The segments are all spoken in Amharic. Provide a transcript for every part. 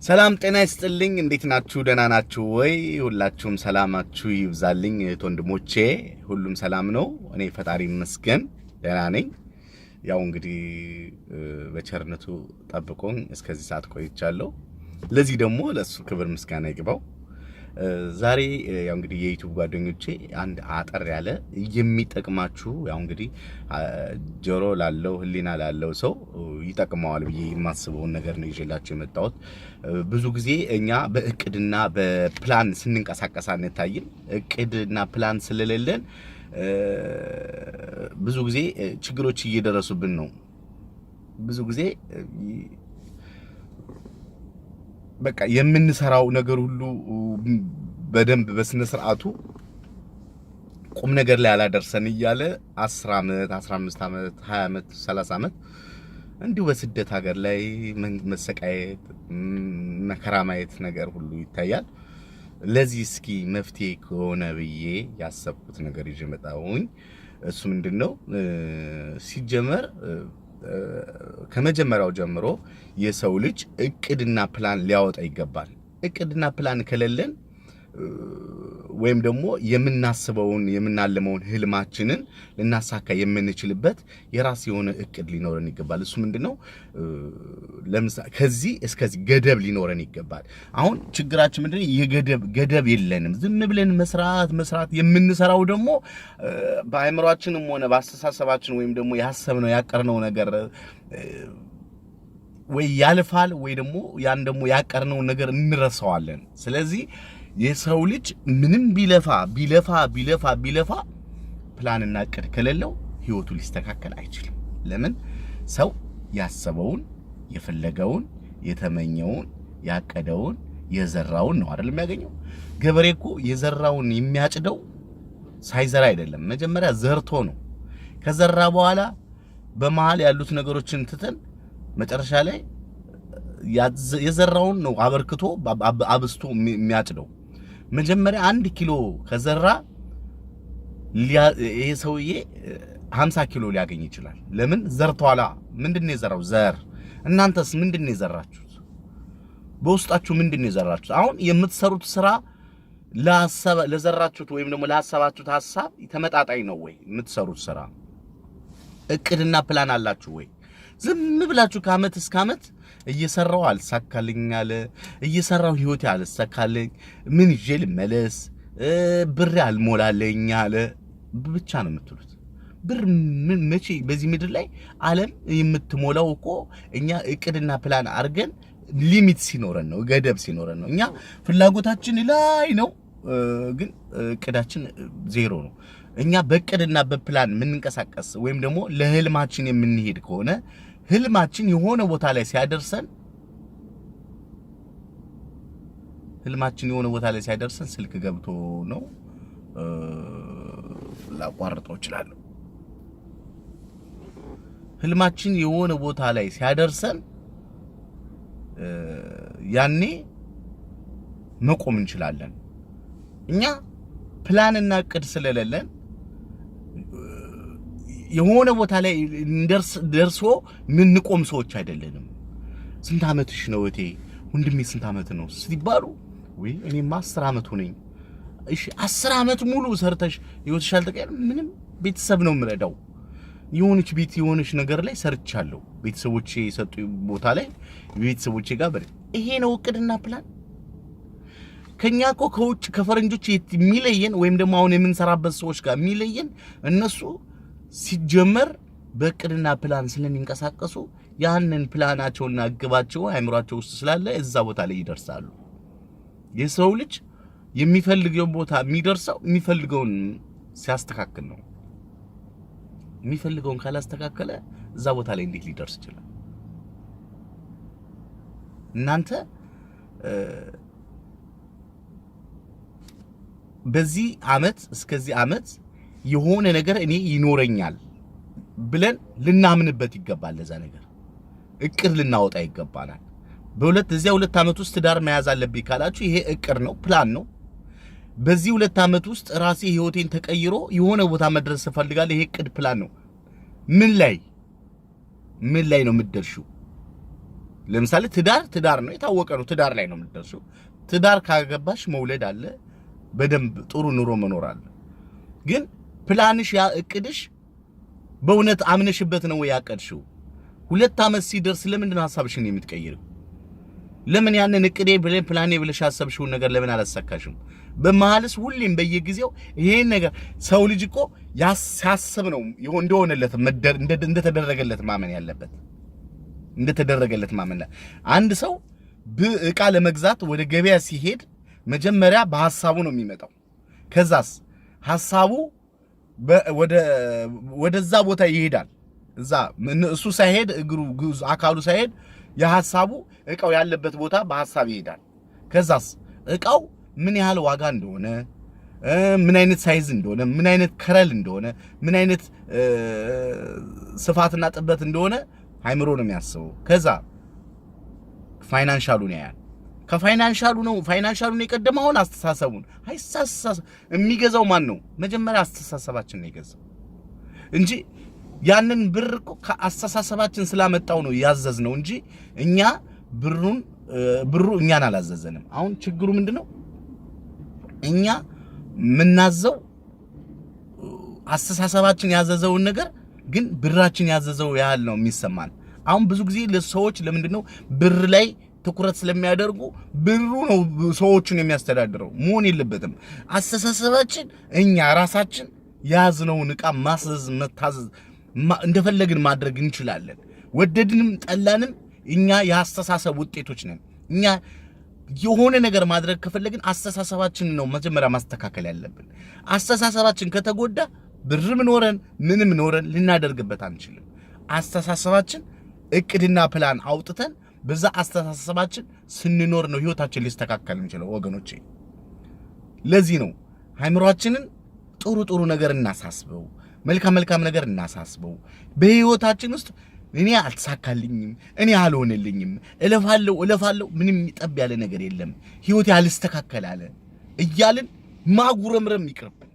ሰላም ጤና ይስጥልኝ። እንዴት ናችሁ? ደህና ናችሁ ወይ? ሁላችሁም ሰላማችሁ ይብዛልኝ እህት ወንድሞቼ፣ ሁሉም ሰላም ነው። እኔ ፈጣሪ ይመስገን ደህና ነኝ። ያው እንግዲህ በቸርነቱ ጠብቆኝ እስከዚህ ሰዓት ቆይቻለሁ። ለዚህ ደግሞ ለእሱ ክብር ምስጋና ይግባው። ዛሬ ያው እንግዲህ የ YouTube ጓደኞቼ አንድ አጠር ያለ የሚጠቅማችሁ፣ ያው እንግዲህ ጆሮ ላለው ሕሊና ላለው ሰው ይጠቅመዋል ብዬ የማስበውን ነገር ነው ይዤላችሁ የመጣሁት። ብዙ ጊዜ እኛ በእቅድና በፕላን ስንንቀሳቀስ አንታይም። እቅድና ፕላን ስለሌለን ብዙ ጊዜ ችግሮች እየደረሱብን ነው። ብዙ ጊዜ በቃ የምንሰራው ነገር ሁሉ በደንብ በስነ ስርዓቱ ቁም ነገር ላይ አላደርሰን እያለ 10 ዓመት፣ 15 ዓመት፣ 20 ዓመት፣ 30 ዓመት እንዲሁ በስደት ሀገር ላይ መሰቃየት፣ መከራ ማየት ነገር ሁሉ ይታያል። ለዚህ እስኪ መፍትሄ ከሆነ ብዬ ያሰብኩት ነገር ይዤ መጣሁኝ። እሱ ምንድነው? ሲጀመር ከመጀመሪያው ጀምሮ የሰው ልጅ እቅድና ፕላን ሊያወጣ ይገባል። እቅድና ፕላን ከሌለን ወይም ደግሞ የምናስበውን የምናልመውን ህልማችንን ልናሳካ የምንችልበት የራስ የሆነ እቅድ ሊኖረን ይገባል። እሱ ምንድነው? ለምሳሌ ከዚህ እስከዚህ ገደብ ሊኖረን ይገባል። አሁን ችግራችን ምንድነው? የገደብ ገደብ የለንም። ዝም ብለን መስራት መስራት፣ የምንሰራው ደግሞ በአእምሯችንም ሆነ በአስተሳሰባችን ወይም ደግሞ ያሰብነው ያቀርነው ነገር ወይ ያልፋል ወይ ደግሞ ያን ደግሞ ያቀርነውን ነገር እንረሳዋለን። ስለዚህ የሰው ልጅ ምንም ቢለፋ ቢለፋ ቢለፋ ቢለፋ ፕላንና እቅድ ከሌለው ህይወቱ ሊስተካከል አይችልም። ለምን? ሰው ያሰበውን፣ የፈለገውን፣ የተመኘውን፣ ያቀደውን፣ የዘራውን ነው አይደል የሚያገኘው? ገበሬ እኮ የዘራውን የሚያጭደው ሳይዘራ አይደለም፣ መጀመሪያ ዘርቶ ነው። ከዘራ በኋላ በመሃል ያሉት ነገሮችን ትተን መጨረሻ ላይ የዘራውን ነው አበርክቶ አብስቶ የሚያጭደው። መጀመሪያ 1 ኪሎ ከዘራ ይሄ ሰውዬ 50 ኪሎ ሊያገኝ ይችላል። ለምን? ዘርቷላ። ምንድን ነው የዘራው? ዘር። እናንተስ ምንድን ነው የዘራችሁት? በውስጣችሁ ምንድን ነው የዘራችሁት? አሁን የምትሰሩት ስራ ለዘራችሁት ወይም ደግሞ ላሰባችሁት ሀሳብ ተመጣጣኝ ነው ወይ የምትሰሩት ስራ? እቅድና ፕላን አላችሁ ወይ? ዝም ብላችሁ ከአመት እስከ አመት እየሰራው አልሳካልኝ አለ፣ እየሰራው ህይወቴ አልሳካልኝ፣ ምን ይዤ ልመለስ፣ ብሬ አልሞላለኝ አለ ብቻ ነው የምትሉት። ብር ምን መቼ በዚህ ምድር ላይ ዓለም የምትሞላው እኮ እኛ እቅድና ፕላን አድርገን limit ሲኖረን ነው፣ ገደብ ሲኖረን ነው። እኛ ፍላጎታችን ላይ ነው፣ ግን እቅዳችን ዜሮ ነው። እኛ በእቅድና በፕላን የምንንቀሳቀስ ወይም ደግሞ ለህልማችን የምንሄድ ከሆነ ህልማችን የሆነ ቦታ ላይ ሲያደርሰን ህልማችን የሆነ ቦታ ላይ ሲያደርሰን፣ ስልክ ገብቶ ነው፣ ላቋርጠው እችላለሁ። ህልማችን የሆነ ቦታ ላይ ሲያደርሰን ያኔ መቆም እንችላለን። እኛ ፕላንና እቅድ ስለሌለን የሆነ ቦታ ላይ እንደርስ ደርሶ ምንቆም ሰዎች አይደለንም። ስንት ዓመትሽ ነው እቴ፣ ወንድሜ ስንት ዓመት ነው ሲባሉ፣ ወይ እኔማ 10 ዓመት ሆነኝ። እሺ፣ 10 ዓመት ሙሉ ሰርተሽ ህይወትሽ አልተቀየረም? ምንም፣ ቤተሰብ ነው የምረዳው። የሆነች ቤት የሆነች ነገር ላይ ሰርቻለሁ። ቤተሰቦቼ የሰጡኝ ቦታ ላይ ቤተሰቦቼ ጋር በ ይሄ ነው እቅድና ፕላን። ከኛ እኮ ከውጭ ከፈረንጆች የሚለየን ወይም ደግሞ አሁን የምንሰራበት ሰዎች ጋር የሚለየን እነሱ ሲጀመር በእቅድና ፕላን ስለሚንቀሳቀሱ ያንን ፕላናቸውና ግባቸው አእምሯቸው ውስጥ ስላለ እዛ ቦታ ላይ ይደርሳሉ። የሰው ልጅ የሚፈልገውን ቦታ የሚደርሰው የሚፈልገውን ሲያስተካክል ነው። የሚፈልገውን ካላስተካከለ እዛ ቦታ ላይ እንዴት ሊደርስ ይችላል? እናንተ በዚህ አመት እስከዚህ አመት የሆነ ነገር እኔ ይኖረኛል ብለን ልናምንበት ይገባል። ለዛ ነገር እቅድ ልናወጣ ይገባናል። በሁለት እዚያ 2 ዓመት ውስጥ ትዳር መያዝ አለብኝ ካላችሁ ይሄ እቅድ ነው፣ ፕላን ነው። በዚህ 2 ዓመት ውስጥ ራሴ ህይወቴን ተቀይሮ የሆነ ቦታ መድረስ እፈልጋለሁ። ይሄ እቅድ ፕላን ነው። ምን ላይ ምን ላይ ነው የምትደርሺው? ለምሳሌ ትዳር ትዳር ነው፣ የታወቀ ነው። ትዳር ላይ ነው የምትደርሺው። ትዳር ካገባሽ መውለድ አለ፣ በደንብ ጥሩ ኑሮ መኖር አለ። ግን ፕላንሽ፣ ያ እቅድሽ በእውነት አምነሽበት ነው ወይ ያቀድሽው? 2 ዓመት ሲደርስ ለምንድን ነው ሀሳብሽን የምትቀይሪው? ለምን ያንን እቅዴ ብለሽ፣ ፕላኔ ብለሽ ያሰብሽውን ነገር ለምን አላሳካሽም? በመሀልስ ሁሌም በየጊዜው ይሄን ነገር፣ ሰው ልጅ እኮ ያሳስብ ነው እንደሆነለት፣ እንደተደረገለት ማመን ያለበት፣ እንደተደረገለት ማመን። አንድ ሰው እቃ ለመግዛት ወደ ገበያ ሲሄድ መጀመሪያ በሀሳቡ ነው የሚመጣው። ከዛስ ሀሳቡ ወደዛ ቦታ ይሄዳል። እዛ እሱ ሳይሄድ፣ እግሩ አካሉ ሳይሄድ የሀሳቡ እቃው ያለበት ቦታ በሀሳብ ይሄዳል። ከዛስ እቃው ምን ያህል ዋጋ እንደሆነ፣ ምን አይነት size እንደሆነ፣ ምን አይነት color እንደሆነ፣ ምን አይነት ስፋትና ጥበት እንደሆነ አይምሮ ነው የሚያስበው። ከዛ financial ኡን ያያል። ከ financial ኡ ነው፣ financial ኡን የቀደመ አሁን አስተሳሰቡን አይሳሳስ። የሚገዛው ማን ነው? መጀመሪያ አስተሳሰባችን ነው የገዛው እንጂ፣ ያንን ብር እኮ ከአስተሳሰባችን ስላመጣው ነው ያዘዝነው እንጂ እኛ ብሩን ብሩ እኛን አላዘዘንም። አሁን ችግሩ ምንድነው? እኛ የምናዘው አስተሳሰባችን ያዘዘውን ነገር ግን ብራችን ያዘዘው ያህል ነው የሚሰማን። አሁን ብዙ ጊዜ ለሰዎች ለምንድን ነው ብር ላይ ትኩረት ስለሚያደርጉ ብሩ ነው ሰዎችን የሚያስተዳድረው። መሆን የለበትም። አስተሳሰባችን እኛ ራሳችን የያዝነውን ዕቃ ማዘዝ፣ መታዘዝ፣ እንደፈለግን ማድረግ እንችላለን። ወደድንም ጠላንም እኛ የአስተሳሰብ ውጤቶች ነን። እኛ የሆነ ነገር ማድረግ ከፈለግን አስተሳሰባችንን ነው መጀመሪያ ማስተካከል ያለብን። አስተሳሰባችን ከተጎዳ ብርም ኖረን ምንም ኖረን ልናደርግበት አንችልም። አስተሳሰባችን እቅድና ፕላን አውጥተን በዛ አስተሳሰባችን ስንኖር ነው ህይወታችን ሊስተካከል የሚችለው ወገኖቼ። ለዚህ ነው አእምሯችንን ጥሩ ጥሩ ነገር እናሳስበው፣ መልካም መልካም ነገር እናሳስበው። በህይወታችን ውስጥ እኔ አልተሳካልኝም፣ እኔ አልሆነልኝም፣ እለፋለሁ እለፋለሁ፣ ምንም ጠብ ያለ ነገር የለም፣ ህይወቴ አልስተካከል አለ እያልን ማጉረምረም ይቅርብን።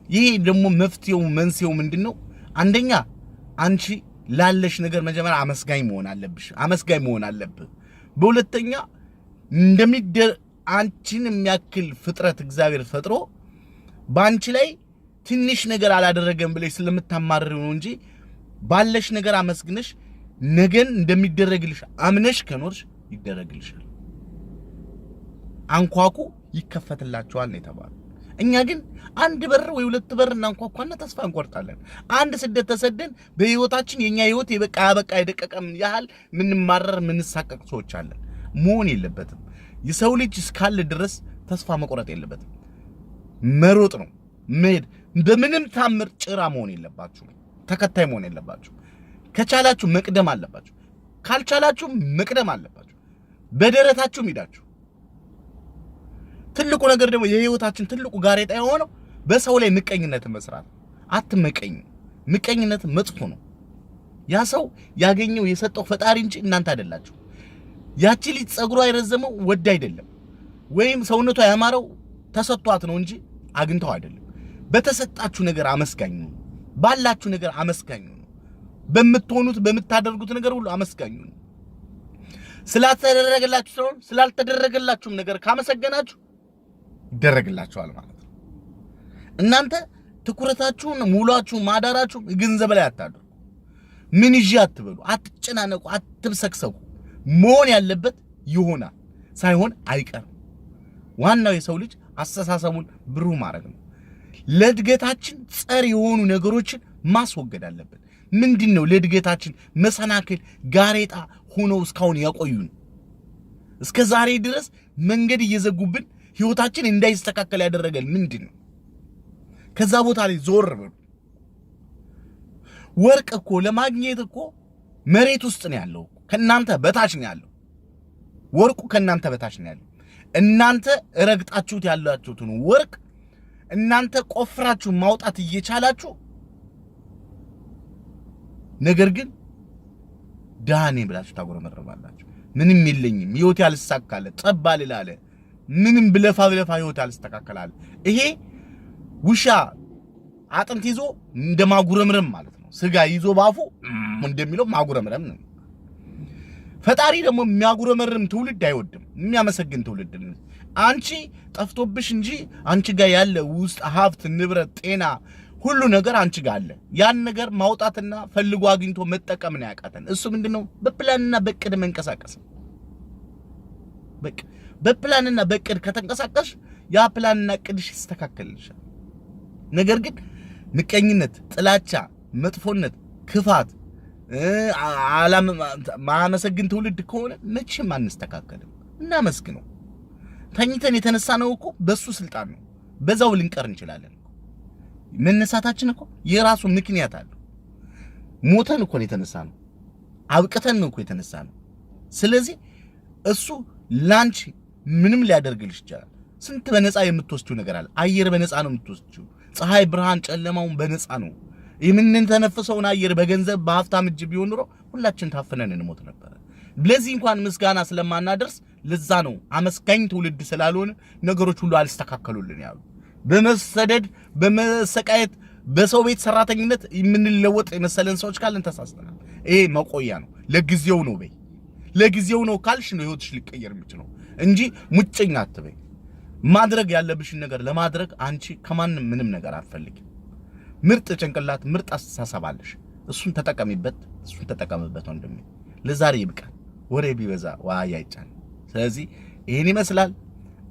ይሄ ደግሞ መፍትሄው መንስኤው ምንድን ነው? አንደኛ አንቺ ላለሽ ነገር መጀመሪያ አመስጋኝ መሆን አለብሽ፣ አመስጋኝ መሆን አለብህ። በሁለተኛ አንቺን የሚያክል ፍጥረት እግዚአብሔር ፈጥሮ በአንቺ ላይ ትንሽ ነገር አላደረገም ብለሽ ስለምታማርሪ ነው እንጂ ባለሽ ነገር አመስግነሽ ነገን እንደሚደረግልሽ አምነሽ ከኖርሽ ይደረግልሻል። አንኳኩ ይከፈትላችኋል ነው የተባለው። እኛ ግን አንድ በር ወይ ሁለት በር እናንኳኳና ተስፋ እንቆርጣለን። አንድ ስደት ተሰደን በህይወታችን የኛ ህይወት የበቃ ያበቃ የደቀቀም ያህል ምንማረር ምንሳቀቅ ሰዎች አለን። መሆን የለበትም። የሰው ልጅ እስካለ ድረስ ተስፋ መቁረጥ የለበትም። መሮጥ ነው፣ መሄድ። በምንም ታምር ጭራ መሆን የለባችሁ፣ ተከታይ መሆን የለባችሁ። ከቻላችሁ መቅደም አለባችሁ፣ ካልቻላችሁ መቅደም አለባችሁ። በደረታችሁም ሂዳችሁ። ትልቁ ነገር ደግሞ የህይወታችን ትልቁ ጋሬጣ የሆነው በሰው ላይ ምቀኝነትን መስራት። አትመቀኙ። ምቀኝነት መጥፎ ነው። ያ ሰው ያገኘው የሰጠው ፈጣሪ እንጂ እናንተ አይደላችሁ። ያቺ ልጅ ጸጉሯ የረዘመው ወድ አይደለም፣ ወይም ሰውነቷ ያማረው ተሰጥቷት ነው እንጂ አግኝተው አይደለም። በተሰጣችሁ ነገር አመስጋኝ ነው። ባላችሁ ነገር አመስጋኝ ነው። በምትሆኑት በምታደርጉት ነገር ሁሉ አመስጋኝ ነው። ስላልተደረገላችሁ ሳይሆን ስላልተደረገላችሁም ነገር ካመሰገናችሁ ይደረግላችኋል ማለት ነው። እናንተ ትኩረታችሁን፣ ሙሏችሁ፣ ማዳራችሁ ገንዘብ ላይ አታድርጉ። ምን ይዤ አትበሉ፣ አትጨናነቁ፣ አትብሰክሰኩ። መሆን ያለበት ይሆናል፣ ሳይሆን አይቀርም። ዋናው የሰው ልጅ አስተሳሰቡን ብሩህ ማድረግ ነው። ለእድገታችን ጸር የሆኑ ነገሮችን ማስወገድ አለብን። ምንድን ነው ለእድገታችን መሰናክል ጋሬጣ ሆነው እስካሁን ያቆዩን? እስከ ዛሬ ድረስ መንገድ እየዘጉብን ህይወታችን እንዳይስተካከል ያደረገን ምንድን ነው? ከዛ ቦታ ላይ ዞር በሉ። ወርቅ እኮ ለማግኘት እኮ መሬት ውስጥ ነው ያለው። ከእናንተ በታች ነው ያለው። ወርቁ ከእናንተ በታች ነው ያለው። እናንተ ረግጣችሁት ያላችሁትን ወርቅ እናንተ ቆፍራችሁ ማውጣት እየቻላችሁ ነገር ግን ድሃ ነኝ ብላችሁ ታጉረመርማላችሁ። ምንም የለኝም፣ ህይወቴ አልሳካለ፣ ጠብ አልል፣ ምንም ብለፋ ብለፋ ህይወቴ አልስተካከላለ። ይሄ ውሻ አጥንት ይዞ እንደማጉረምረም ማለት ነው። ስጋ ይዞ ባፉ እንደሚለው ማጉረምረም ነው። ፈጣሪ ደግሞ የሚያጉረመርም ትውልድ አይወድም፣ የሚያመሰግን ትውልድ። አንቺ ጠፍቶብሽ እንጂ አንቺ ጋር ያለ ውስጥ ሀብት፣ ንብረት፣ ጤና ሁሉ ነገር አንቺ ጋር አለ። ያን ነገር ማውጣትና ፈልጎ አግኝቶ መጠቀም ነው ያቃተን። እሱ ምንድነው? በፕላንና በእቅድ መንቀሳቀስ። በቃ በፕላንና በእቅድ ከተንቀሳቀስሽ ያ ፕላንና እቅድሽ ይስተካከልልሻል። ነገር ግን ምቀኝነት፣ ጥላቻ፣ መጥፎነት፣ ክፋት፣ ማያመሰግን ትውልድ ከሆነ መቼም አንስተካከልም። እናመስግነው። ተኝተን የተነሳ ነው እኮ በሱ ስልጣን ነው። በዛው ልንቀር እንችላለን። መነሳታችን እኮ የራሱ ምክንያት አለው። ሞተን እኮ ነው የተነሳ ነው። አብቅተን ነው እኮ የተነሳ ነው። ስለዚህ እሱ ላንቺ ምንም ሊያደርግልሽ ይችላል። ስንት በነፃ የምትወስጂው ነገር አለ። አየር በነፃ ነው የምትወስጂው። ፀሐይ፣ ብርሃን፣ ጨለማውን በነፃ ነው የምንተነፍሰውን አየር በገንዘብ በሀብታም እጅ ቢሆን ኖሮ ሁላችን ታፍነን እንሞት ነበረ። ለዚህ እንኳን ምስጋና ስለማናደርስ ለዛ ነው አመስጋኝ ትውልድ ስላልሆነ ነገሮች ሁሉ አልስተካከሉልን ያሉ። በመሰደድ፣ በመሰቃየት፣ በሰው ቤት ሰራተኝነት የምንለወጥ የመሰለን ሰዎች ካለን ተሳስተናል። ይሄ መቆያ ነው፣ ለጊዜው ነው በይ። ለጊዜው ነው ካልሽ ነው ህይወትሽ ሊቀየር የሚችለው እንጂ ሙጭኝ አትበይ። ማድረግ ያለብሽን ነገር ለማድረግ አንቺ ከማንም ምንም ነገር አትፈልጊም። ምርጥ ጭንቅላት፣ ምርጥ አስተሳሰብ አለሽ። እሱን ተጠቀሚበት፣ እሱን ተጠቀምበት ወንድሜ። ለዛሬ ይብቃል። ወሬ ቢበዛ ዋያ አይጫን። ስለዚህ ይሄን ይመስላል።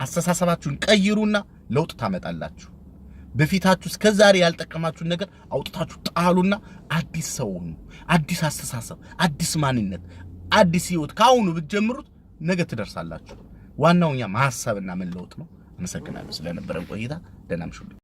አስተሳሰባችሁን ቀይሩና ለውጥ ታመጣላችሁ። በፊታችሁ እስከ ዛሬ ያልጠቀማችሁን ነገር አውጥታችሁ ጣሉና አዲስ ሰው ሁኑ። አዲስ አስተሳሰብ፣ አዲስ ማንነት፣ አዲስ ህይወት ከአሁኑ ብትጀምሩት ነገ ትደርሳላችሁ። ዋናው እኛ ማሰብና መለወጥ ነው። አመሰግናለሁ ስለነበረን ቆይታ። ደህና እምሹልኝ።